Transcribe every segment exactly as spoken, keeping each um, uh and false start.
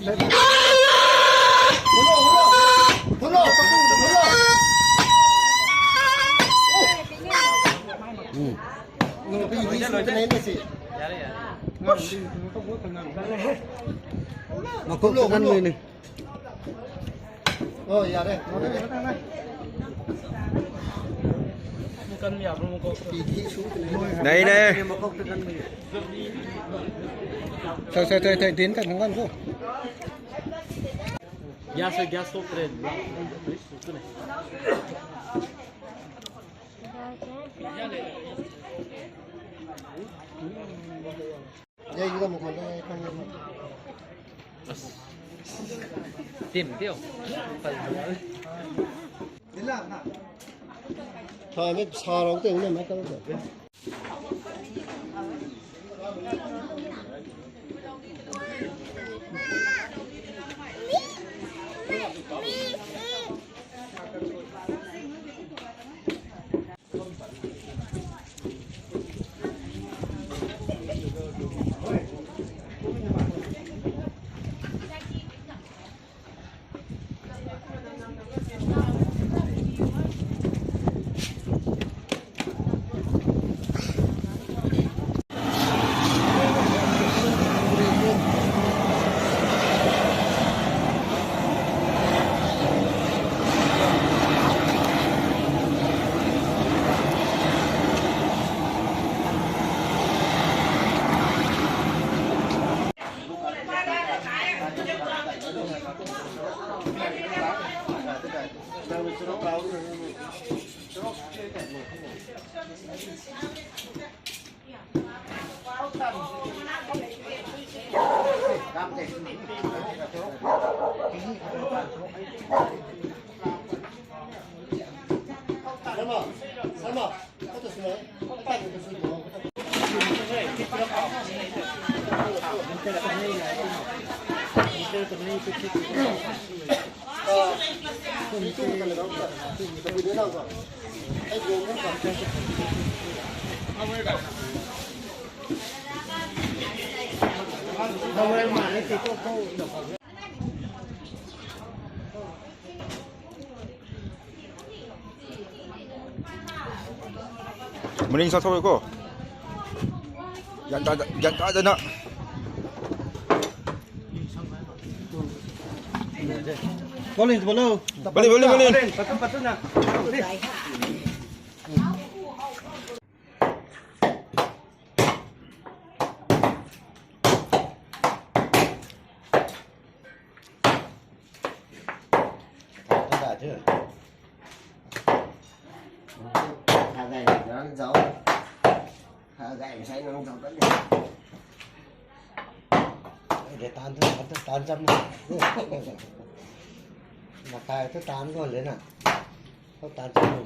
Makok ta kan ni. Oh, yare. Nei, nei. Thei, thei, thei, thei, din kan kan ko. Gas, gas stove red. Tim diu. Tha ni sa rau teng ni mai tau. Morning, sa thau ko. Yan ta, yan ta na. Bolin, bolo. Bolin, bolin, bolin. Patun, patun na. Thau ta da chu. Thau gay nang zau. Thau gay sai nang zau ta ni. Ai, de tan tu, tan tu, tan cham na. Makai tu tan ko le na. Ko tan cham na.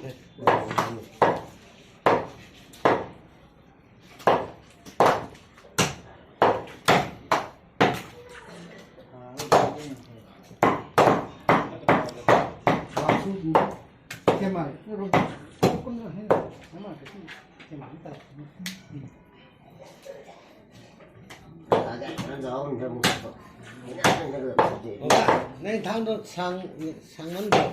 Nang thang tu sang, sang man tu.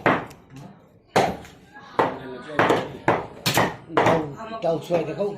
Tau, tau suai ta khou.